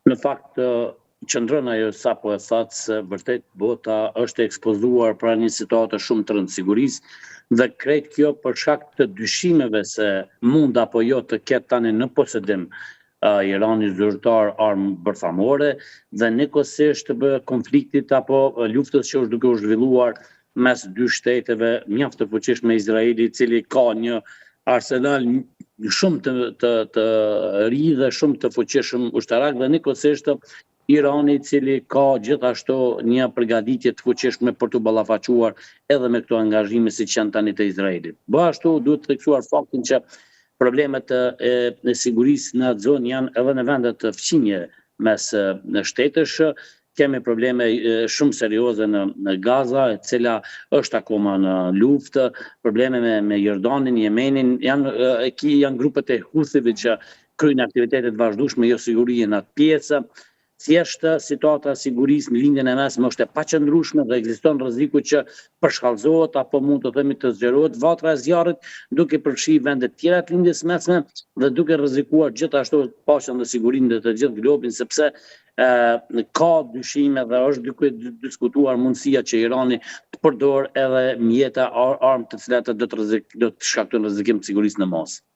Në fakt, qëndron ajo sapo e thatë se vërtet bota është e ekspozuar para një situate shumë të rëndë sigurisë dhe krejt kjo për shkak të dyshimeve se mund apo jo të ketë tani në posedim Irani zyrtar armë bërthamore dhe njëkohësisht konfliktit apo luftës që është duke u zhvilluar mes dy shteteve mjaft të fuqishme Izraeli, i cili ka një arsenal shumë të, të, të ri dhe shumë të fuqishëm ushtarak dhe njëkohësisht Irani i cili ka gjithashtu një përgatitje të fuqishme për t'u ballafaquar edhe me këto angazhime siç janë tani të Izraelit. Po ashtu duhet të theksuar faktin që problemet e, e sigurisë në atë zonë janë edhe në vendet fqinje mes në shtetesh, kemi probleme shumë serioze në, në Gaza, e cila është akoma në luftë, probleme me, me Jordanin, Jemenin, janë, e, ki, janë grupet e Huthive që kryejnë aktivitete të vazhdueshme jo sigurie në atë pjesë. Thjesht situata e sigurisë në Lindjen e Mesme është e paqëndrueshme dhe ekziston rreziku që përshkallëzohet apo mund të themi të zgjerohet vatra e zjarrit, duke përfshirë vende të tjera të Lindjes së Mesme dhe duke rrezikuar gjithashtu paqen dhe sigurinë në të gjithë globin, sepse ë ka dyshime dhe është duke diskutuar mundësia që Irani të përdorë edhe mjete armë të cilat do të rrezik do të shkaktojnë rrezikim të sigurisë në masë.